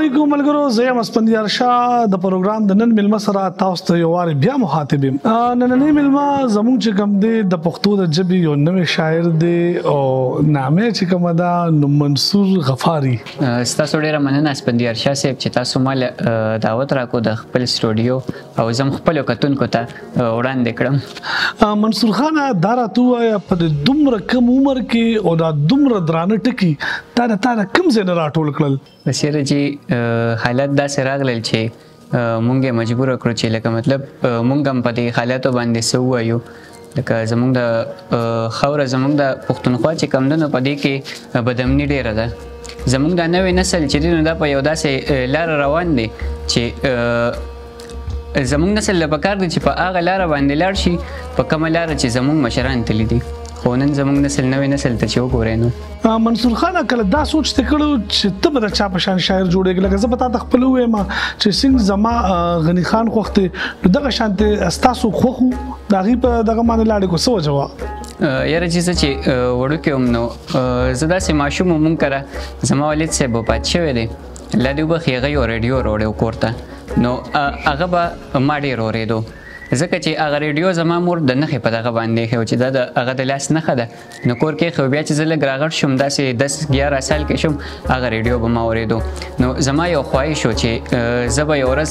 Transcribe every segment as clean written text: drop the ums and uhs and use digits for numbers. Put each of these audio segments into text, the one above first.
علیکم ملګرو، زه یم اسفندیار شاه. د پروګرام د نن ملما سره تاسو ته یو وار بیا مخاطب یم. نننی ملما زمونږ چې کوم دی د پښتو د ژبې یو نوی شاعر دی او نامه چې کوم ده نو منصور غفاری. ستاسو ډیره مننه اسفندیار شاه صاحب چې تاسو مال دعوت راکو د خپل سټوډیو او زم خپل کتونکو ته وړاندې کړم. منصور خان، دا راته ووایه، په دومره کم عمر کې او دا دومره درانه ټکي تا د تا د کوم ځای نه راټول کړل؟ بس یاره چې حالات داسې راغلل چې مونږ یې مجبور کړو چې لکه مطلب مونږ هم په دې حالاتو باندې څه ووایو. لکه زمونږ د خاوره، زمونږ د پښتونخوا چې کوم ده نو په دې کې بدامني ډېره ده. زمونږ دا نوی نسل چې دی نو دا په یو داسې لاره روان دی چې زمونږ نسل له پکار دی چې په هغه لاره باندې لاړ شي په کومه لاره چې زمونږ مشران تللي دي. خو نن زمونږ نسل، نوی نسل ته چې وګورئ نو منصور خان، کله دا سوچ ته کړو چې ته به د چا په شان شاعر جوړېږې؟ لکه زه به تا ته خپل ووایم چې څنګه زما غني خان خوښ دی نو دغه شان ته ستاسو خوښ و، د هغې په دغه باندې لاړې کو، څه وجه وه؟ یاره چې زه چې وړوکی وم نو زه داسې ماشوم وم، مونږ کره زما والد صاحب وفات شوی دی، الله دې وبخښي، هغه یو ریډیو راوړی و کور ته، نو هغه به ما ډېر اورېدو، ځکه چې هغه ریډیو زما مور د نښې په دغه باندې ایښی و چې دا د هغه د لاس نښه ده، نو کور کې ایښی و. بیا چې زه لږ راغټ شوم، داسې 10 11 سال کې شوم، هغه ریډیو به ما اورېدو. نو زما یو خواهش و چې زه به یو ورځ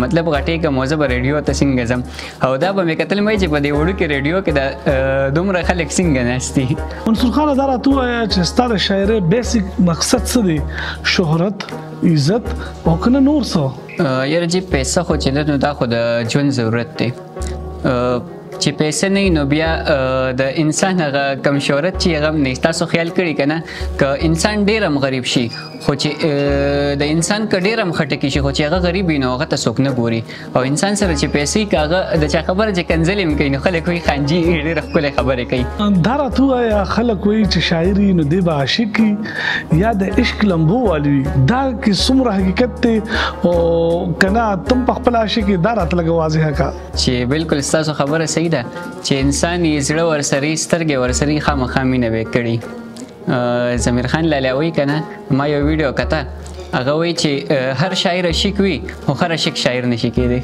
مطلب غټېږم او زه به ریډیو ته څنګه ځم، او دا به مې کتل مې چې په دې وړوکي ریډیو کې دا دومره خلک څنګه ناست دي. منصور خان، دا راته ووایه چې ستا د شاعرۍ بیسیک مقصد څه دی؟ شهرت، عزت او که نه نور څه؟ یاره چې پیسه خو چې ده نو دا خو د ژوند ضرورت دی. چې پیسې نه نو بیا د انسان هغه کم شهرت چې هغه هم نه. تاسو خیال کړی که نه، که انسان ډېر هم غریب شي، خو چې د انسان که ډېر هم خټکی شي، خو چې هغه غریب وي نو هغه ته څوک نه ګوري. او انسان سره چې پیسې، که هغه د چا خبره چې کنځلې هم کوي نو خلک وایي خانجي ډېره ښکلې خبرې کوي. دا راته ووایه، خلک وایي چې شاعري نو دی به عاشق وي یا د عشق لمبو والي وي، دا کې څومره حقیقت دی او که نه تم په خپل عاشق یې؟ دا راته لږه واضحه کړه. چې بالکل ستاسو خبره صحیح ده چې انسان یې زړه ورسره، سترګې ورسره، خامخا مینه به یې کړي. ضمیر خان لالا وایي که نه، ما یو ویډیو کته، هغه وایي چې هر شاعر عاشق وي خو هر عاشق شاعر نشي کېدی.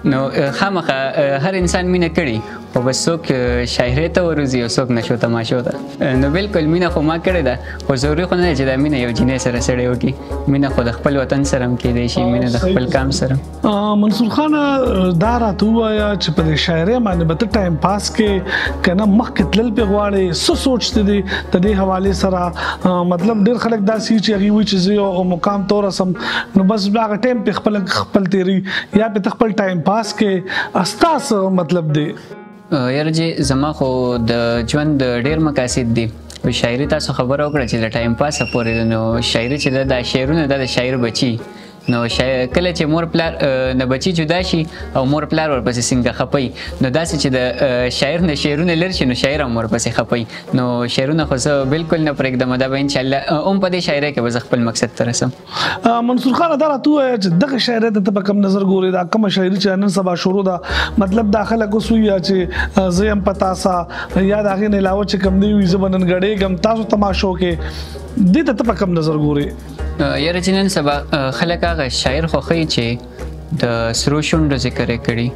نو خامخا هر انسان مینه کړي، خو بس څوک شاعرۍ ته وروځي او څوک نشو تماشو ته. نو بالکل مینه خو ما کړې ده، خو ضروري خو نه ده چې دا مینه یو جینۍ سره سړی وکړي. مینه خو د خپل وطن سره هم کېدای شي، مینه د خپل قام سره. منصور خان، دا راته ووایه چې په دې شاعرۍ باندې به ته ټایم پاس کې که نه مخکې تلل پرې غواړې؟ څه سوچ ته دی د دې حوالې سره؟ مطلب ډېر خلک داسې چې هغوی وایي چې زه یو مقام ته ورسم نو بس بیا هغه ټایم پرې خپل خپل تېروي، یا پرې ته خپل ټایم پاس کې، ستا څه مطلب دی؟ یاره چې زما خو د ژوند ډېر مقاصد دي. شاعري تاسو خبره وکړه چې د ټایم پاسه پورې ده، نو شاعري چې ده، دا شعرونه دا د شاعر بچي، نو کله چې مور پلار نه بچي جدا شي او مور پلار ورپسې څنګه خپي، نو داسې چې د شاعر نه شعرونه لر شي نو شاعر هم ورپسې خپي. نو شعرونه خو زه بالکل نه پرېږدم، دا به انشاءالله هم په دې شاعرۍ کې به زه خپل مقصد ته رسم. منصور خان، دا راته ووایه چې دغه شاعرۍ ته ته په کوم نظر ګورې؟ دا کومه شاعري چې نن سبا شروع ده، مطلب دا خلک اوس وایي چې زه یم په تاسه، یا د هغې نه علاوه چې کوم دی وي زه به نن ګډېږم تاسو تماشو کې، دې ته ته په کوم نظر ګورې؟ یاره چې نن سبا خلک هغه شاعر خوښوي چې د سرو شونډو ذکر یې کړي،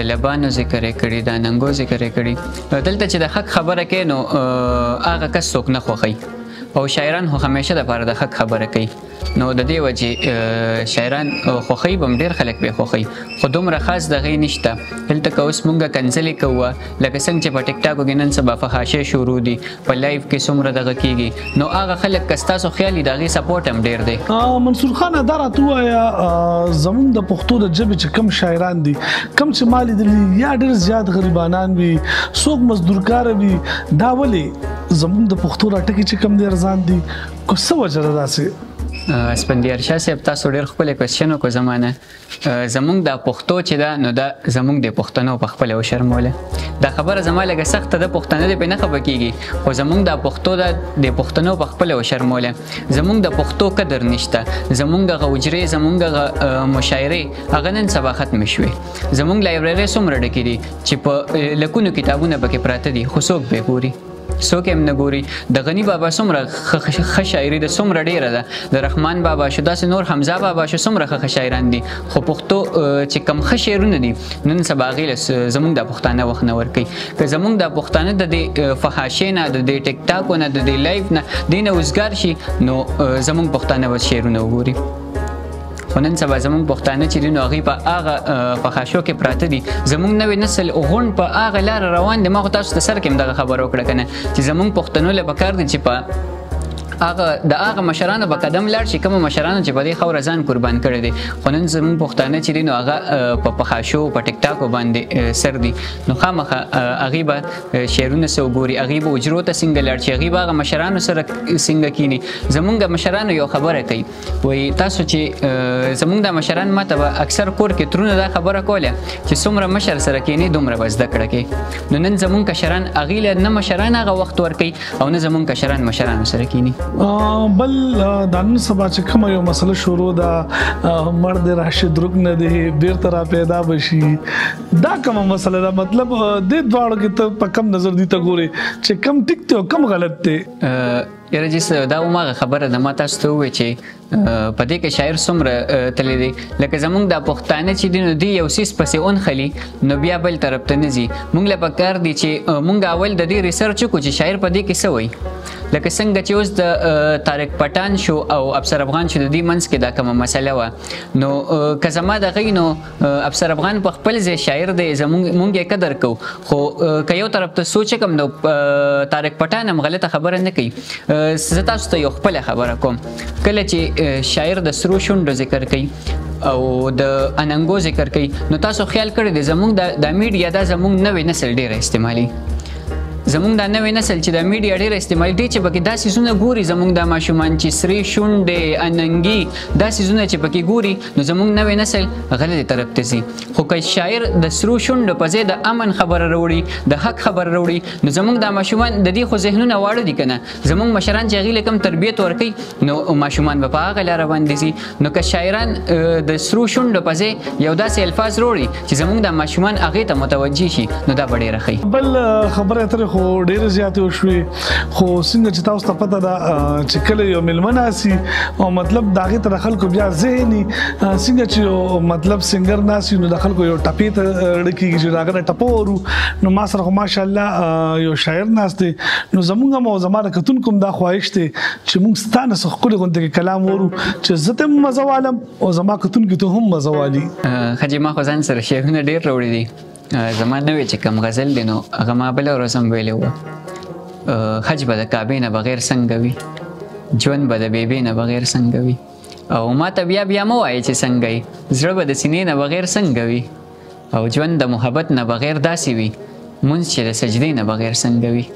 د لبانو ذکر یې کړي، د اننګو ذکر یې کړي. دلته چې د حق خبره کوي نو هغه کس څوک نه خوښوي، او شاعران خو همیشه دپاره د حق خبره کوي. نو د دې وجې شاعران خوښوي به هم، ډېر خلک به یې خوښوي، خو دومره خاص دغې نشته. دلته که اوس مونږ کنځلې کوو، لکه څنګه چې په ټیک ټاکو کې نن سبا فحاشۍ شروع دي، په لایف کې څومره دغه کېږي، نو هغه خلک که ستاسو خیال وي د هغې سپورټ هم ډېر دی. منصور خان، دا راته ووایه، زمونږ د پښتو د ژبې چې کوم شاعران دي، کوم چې ما لیدلي یا ډېر زیات غریبانان وي، څوک مزدورکاره وي، دا ولې زمونږ د پښتو دا ټکي چې کوم دی ارزان دي، کو څه وجه ده داسې؟ اسفندیار شاه صاحب، تاسو ډېر ښکلی کوېسچن وکړو زما نه. زمونږ دا پښتو چې ده نو دا زمونږ د پښتنو په خپله وشرموله. دا خبره زما لږه سخته ده، پښتانه دې پرې نه خفه کېږي، خو زمونږ دا پښتو ده د پښتنو په خپله وشرموله. زمونږ د پښتو قدر نشته، زمونږ هغه حجرې، زمونږ هغه مشاعرې هغه نن سبا ختمې شوې. زمونږ لایبررۍ څومره ډکې دي چې په لکونو کتابونه پکې پراته دي، خو څوک به یې ګوري؟ څوک هم نه ګوري. د غني بابا څومره ښه شاعري ده، څومره ډېره ده، د رحمان بابا شو، داسې نور حمزه بابا شو، څومره ښه ښه شاعران دي، خو پښتو چې کم ښه شعرونه دي نن سبا هغې له زموږ دا پښتانه وخت نه ورکوي. که زموږ دا پښتانه د دې فحاشې نه، د دې ټیک ټاکو نه، د دې live نه، دې نه وزګار شي، نو زموږ پښتانه به شعرونه وګوري. خو نن سبا زموږ پښتانه چې دي نو هغوی په هغه فحاشو کې پراته دي. زموږ نوی نسل غونډ په هغه لاره روان دی. ما خو تاسو ته سر کې هم دغه خبره وکړه که نه چې زموږ پښتنو له پکار دي چې په هغه د هغه مشرانو په قدم لاړ شي کومو مشرانو چې په دې خاوره ځان قربان کړی دی. خو نن زموږ پښتانه چې دي نو هغه په پخاشو په ټیک ټاکو باندې سر دي، نو خامخا هغوی به شعرونه څه وګوري، هغوی به اجرو ته څنګه لاړ شي، هغوی به هغه مشرانو سره څنګه کیني. زموږ مشرانو یو خبره کوي، وایي تاسو چې زموږ دا مشران ما ته به اکثر کور کې ترونه دا خبره کوله چې څومره مشر سره کینې دومره به زده کړه کوي. نو نن زموږ کشران هغوی له نه مشران هغه وخت ورکوي او نه زموږ کشران مشرانو سره کیني. بل د نن سبا چې کومه یو مسله شروع ده، مړ دې راشي درک نه دی بیرته را پیدا به شي، دا کومه مسله ده؟ مطلب دې دواړو کې ته په کم نظر دي ته ګورې چې کم ټیک دی او کم غلط دی؟ یاره جي دا هماغه خبره ده، ما تاسو ته وویل چې په دې کې شاعر څومره تللی دی. لکه زموږ دا پښتانه چې دي نو دوی یو څیز پسې ونښلي نو بیا بل طرف ته نه ځي. موږ له پکار دي چې موږ اول د دې research وکړو چې شاعر په دې کې څه وایي. لکه څنګه چې اوس د طارق پټان شو او افسر افغان شو، د دې منځ کې دا کومه مسله وه، نو که زما دغه نو افسر افغان په خپل ځای شاعر دی، مونږ یې قدر کوو، خو که یو طرف ته سوچ کوم نو طارق پټان هم غلطه خبره نه کوي. زه تاسو ته یو خپله خبره کوم، کله چې شاعر د سرو شونډو ذکر کوي او د اننګو ذکر کوي، نو تاسو خیال کړی دی زموږ دا میډیا دا زموږ نوی نسل ډېره استعمالي. زموږ دا نوی نسل چې دا میډیا ډېره استعمالي دی، چې پکې دا څیزونه ګوري، زموږ دا ماشومان چې سرې شونډې اننګي دا څیزونه چې پکې ګوري، نو زموږ نوی نسل غلطې طرف ته ځي. خو که شاعر د سرو شونډو په ځای د امن خبره راوړي، د حق خبره راوړي، نو زموږ دا ماشومان د دې خو ذهنونه واړه دي که نه، زموږ مشران چې هغوی له کوم تربیت ورکوي نو ماشومان به په هغه لاره باندې ځي. نو که شاعران د سرو شونډو په ځای یو داسې الفاظ راوړي چې زموږ دا ماشومان هغې ته متوجه شي، نو دا به ډېره ښه وي. بل خبره اترې خو ډېرې زیاتې وشوې، خو څنګه چې تاسو ته پته ده چې کله یو مېلمه ناست او مطلب د هغې ته د خلکو بیا ذهن څنګه چې یو مطلب singer ناست نو د خلکو یو ټپې ته اړه کېږي چې د هغه نه ټپه واورو. نو ما سره خو ماشاءالله یو شاعر ناست دی، نو زموږ هم او زما د کتونکو هم دا خواهش دی چې موږ ستا نه څه ښکلې غوندې کې کلام واورو چې زه ته هم مزه والم او زما کتونکي ته هم مزه والي. ښه جي، ما خو ځان سره شعرونه ډېر راوړي دي. زما نوی چې کوم غزل دی نو هغه ما بله ورځ هم ویلی وه، حج به د کعبې نه بغیر څنګه وي، ژوند به د بیبې نه بغیر څنګه وي، او ما ته بیا بیا مه وایې چې څنګه یې، زړه به د سینې نه بغیر څنګه وي، او ژوند د محبت نه بغیر داسې وي، مونځ چې د سجدې نه بغیر څنګه وي.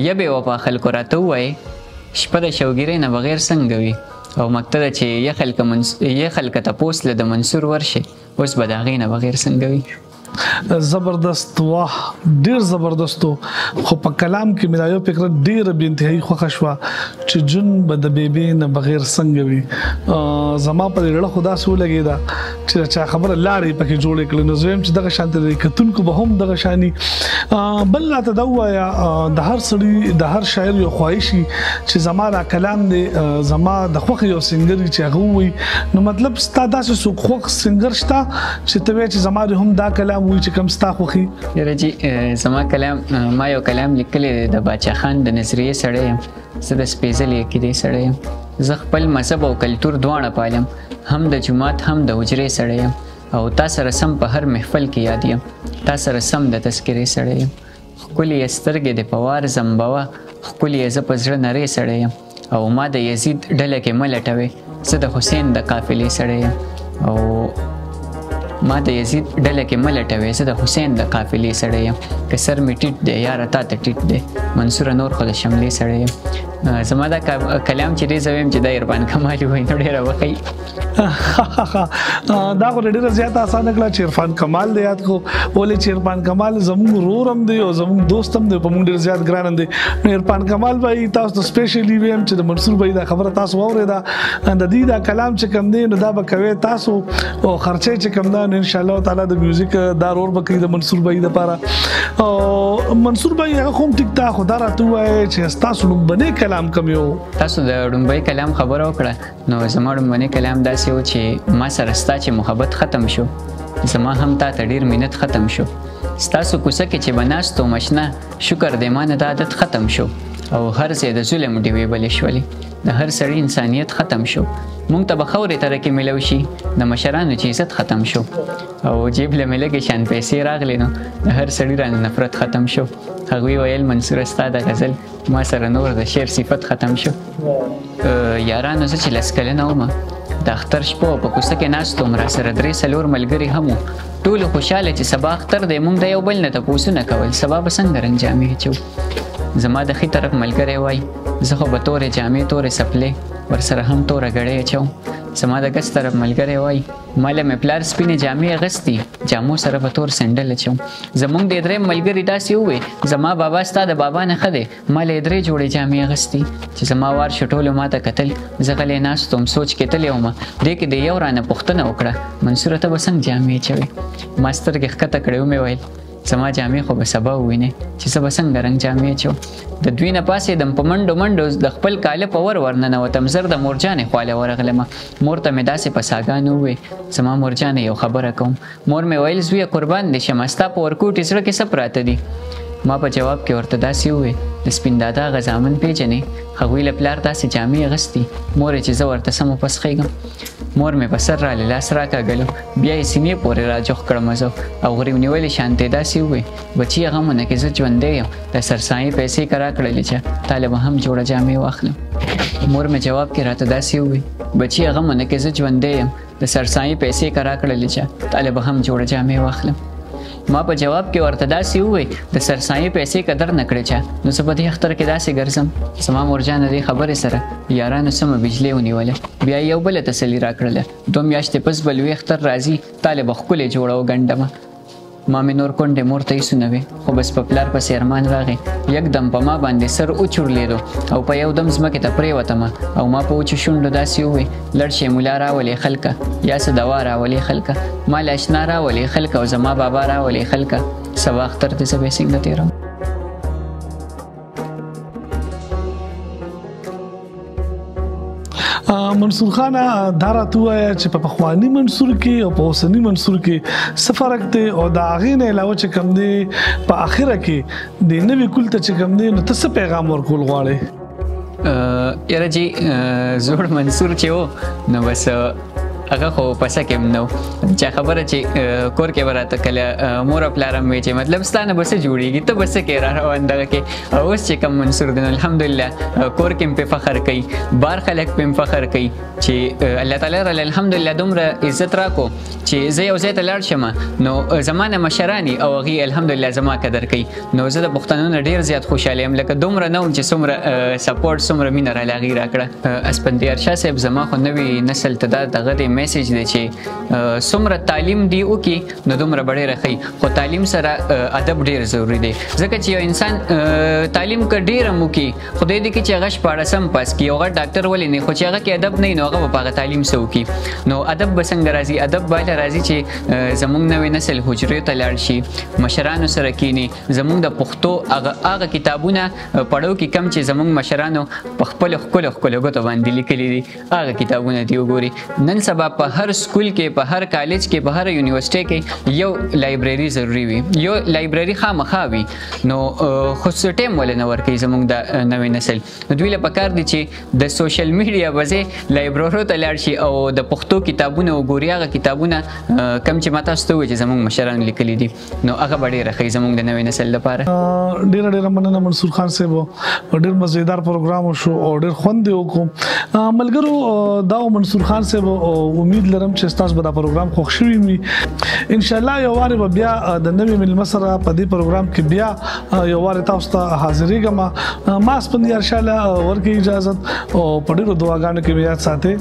یا بې وفا خلکو راته ووایې شپه د شوګیرې نه بغیر څنګه وي، او مکته چې یې خلکه تپوس له د منصور ورشي، اوس به د هغې نه بغیر څنګه وي. زبردست، واه ډیر زبردست. خو په کلام کې مې دا یو فکر ډیره بې انتهایي خوښه شوه چې جون به د بیبې نه بغیر څنګه وي. زما په دې زړه خو داسې ولګېده چې د چا خبره لاړې پکې جوړې کړې، نو زه وایم چې دغه شانتې د کتونکو به هم دغه شاني. بل راته دا ووایه، د هر سړي د هر شاعر یو خواهش وي چې زما دا کلام دی، زما د خوښې یو singer وي چې هغه ووایي، نو مطلب ستا داسې څوک خوښ singer شته چې ته وایې چې زما دې هم دا کلام وایي چې کوم ستا خوښي؟ یاره جي، زما کلام، ما یو کلام لیکلی دی، د باچا خان د نظریې سړی یم، زه د سپېڅلې عقیدې سړی یم، زه خپل مذهب او کلتور دواړه پالم، هم د جومات هم د حجرې سړی یم، او تا سره سم په هر محفل کې یاد یم، تا سره سم د تذکرې سړی یم، ښکلې یې سترګې دې په وار زمبوه، ښکلې یې زه په زړه نرې سړی یم، او ما د یزید ډله کې مه لټوې، زه د حسین د قافلې سړی یم، او ما د یزید ډله کې مه لټوې، زه د حسین د قافلې سړی یم، که سر مې ټیټ دی یاره تا ته ټیټ دی، منصوره نور خو د شملې سړی یم. زما دا کلام چې دی زه وایم چې دا عرفان کمال وایي نو ډېره وښیي. دا خو ډېره زیاته اسانه کړه چې عرفان کمال دی یاد کو، ولې چې عرفان کمال زموږ ورور هم دی او زموږ دوست هم دی، په موږ ډېر زیات ګران هم دی. نو عرفان کمال بھائی تاسو ته سپیشلی وایم چې د منصور بھائی دا خبره تاسو واورېده، د دې دا کلام چې کوم دی نو دا به کوي تاسو او خرچه چې کوم ده نو ان شاء الله تعالی د میوزیک دا ورور به کوي د منصور بھائی دپاره. او منصور بھائی هغه خو هم ټیک ده، خو دا راته ووایه چې ستاسو لومبنی کلام کوم یو؟ تاسو د لومبۍ کلام خبره وکړه، نو زما لومبنی کلام داسې و چې ما سره ستا چې محبت ختم شو، زما هم تا ته ډېر مینت ختم شو. ستاسو کوڅه کې چې به ناست وم اشنا، شکر دی ما نه دا عادت ختم شو. او هر ځای د ظلم ډیوې بلې شولې، د هر سړي انسانیت ختم شو. مونږ ته به خاورې تره کې میلو شي، د مشرانو چې عزت ختم شو. او جیب له مې لږې شان پیسې راغلې نو د هر سړي رانه نفرت ختم شو. هغوی ویل منصوره ستا د غزل ما سره نور د شعر صفت ختم شو. یارانو زه چې لس کلنه وم د اختر شپه وه، په کوڅه کې ناست وم، راسره درې څلور ملګري هم وو، ټولو خوشحاله چې سبا اختر دی، مونږ د یو بل نه تپوسونه کول سبا به څنګه رنګ جامې اچوو. زما د ښي طرف ملګری وایي زه خو به تورې جامې تورې څپلې ورسره هم توره ګړۍ اچوم. زما د ګس طرف ملګری وایي ما له مې پلار سپینې جامې اغوستي، جامو سره به تور سنډل اچوم. زمونږ د دریم ملګري داسې ووی زما بابا ستا د بابا نه ښه دی، ما له یې درې جوړې جامې اغوستي. چې زما وار شو ټولو ما ته کتل، زه غلی ناست وم، سوچ کې تللی وم. دې کې د یو رانه پوښتنه وکړه منصوره ته به څنګه جامې اچوې؟ ما سترګې ښکته کړې ومې ویل زما جامې خو به سبا ووینې چې زه به څنګه رنګ جامې اچوم. د دوی نه پاڅېدم، په منډو منډو د خپل کاله په ور ورننوتم، زر د مورجانې خواله ورغلم. مور ته مې داسې په ساګانو ووې زما مورجانې یو خبره کوم. مور مې ویل زویه قربان دې شم، ستا په ورکوټي زړه کې څه پراته دي؟ ما په جواب کې ورته داسې ووې د سپین دادا هغه زامن پېژنې؟ هغوی له پلار داسې جامې اغوستي، مور یې چې زه ورته سم وپسخېږم. مور مې په سر راله لاس راکاږلو، بیا یې سینې پورې راجوخ کړم زه او غریو نیولې شانتې داسې ووې بچیه غمونه کې زه ژوندی یم، د سرسایې پیسې که راکړلې چا تا له به هم جوړه جامې واخلم. مور مې جواب کې راته داسې ووې بچیه غمونه کې زه ژوندی یم، د سرسایې پیسې که راکړلې چا تا له به هم جوړه جامې واخلم. ما په جواب کې ورته داسې ووې د سرسایې پیسې که در نه کړې چا نو زه په دې اختر کې داسې ګرځم. زما مورجانه دې خبرې سره یارانو سمه بجلۍ ونیوله، بیا یې یو بله تسلي راکړله، دوه میاشتې پس به لوی اختر راځي تا له به ښکلې جوړه وګنډمه. ما مې نور کونډې مور ته ایسونه وې، خو بس په پلار پسې ارمان راغی، یکدم په ما باندې سر وچورلېدو او په یو دم ځمکې ته پرېوتمه او ما په وچو شونډو داسې ووې لړ شئ ملا راولې خلکه، یا څه دوا راولې خلکه، ما له اشنا راولې خلکه او زما بابا راولې خلکه، سبا اختر دې زه به یې څنګه تېروم. منصور خان دا راته ووایه چې په پخواني منصور کې او په اوسني منصور کې څه فرق دی، او د هغې نه علاوه چې کوم دی په اخره کې د نوي کول ته چې کوم دی نو ته څه پیغام ورکول غواړې؟ یاره جي زوړ منصور چې و نو بس هغه خو پسه کې هم نه و، چا خبره چې کور کې به راته کله مور او پلار هم وي چې مطلب ستا نه به څه جوړېږي، ته به څه کې را روان دغه کې. او اوس چې کوم منصور دی نو الحمدلله کور کې هم پرې فخر کوي، بار خلک پرې هم فخر کوي چې الله تعالی راله الحمدلله دومره عزت راکړو چې زه یو ځای ته لاړ شم نو زما نه مشران او هغوی الحمدلله زما قدر کوي. نو زه د پښتنو نه ډېر زیات خوشحاله یم، لکه دومره نه وم چې څومره سپورټ څومره مینه راله هغوی راکړه. اسپندیار شاه صاحب زما خو نوي نسل ته دا دغه دی میسج دی چې څومره تعلیم دی وکړي نو دومره به ډېره ښه وي، خو تعلیم سره ادب ډېر ضروري دی، ځکه چې یو انسان تعلیم که ډېر هم وکړي خدای دې کړي چې هغه شپاړسم پاس کړي او هغه ډاکټر ولې نه، خو چې هغه کې ادب نه وي نو هغه به په هغه تعلیم څه وکړي. نو ادب به څنګه راځي؟ ادب به هله راځي چې زموږ نوی نسل حجرې ته لاړ شي، مشرانو سره کښېني، زموږ د پښتو هغه کتابونه پړو کې کم چې زموږ مشرانو په خپلو ښکلو ښکلو ګوتو باندې لیکلي دي هغه کتابونه دې وګوري. نن سبا په هر سکول کې، په هر کالج کې، په هر یونیورسټۍ کې یو لایبرری ضروري وي، یو لایبرری خامخا وي. نو خو څه ټایم ولې نه ورکوي زموږ د نوې نسل؟ نو دوی له پکار دي چې د سوشل میډیا په ځای لایبررو ته لاړ شي او د پښتو کتابونه وګوري، هغه کتابونه کم چې ما تاسو ته وویل چې زموږ مشرانو لیکلي دي، نو هغه به ډېره ښه وي زموږ د نوې نسل لپاره. ډېره ډېره مننه منصور خان صاحب، ډېر مزیدار پروګرام وشو او ډېر خوند یې وکړو. ملګرو دا و منصور خان صاحب او امید لرم چې تاسو به دا پروګرام خوښ شوي وي. ان شاء الله یو وار به بیا د نوې ملمه سره په دې پروګرام کې بیا یو وار تاسو ته حاضرېږم. ما سپندیار شاله ورکې اجازه او په ډیرو دعاګانو کې یاد ساتئ.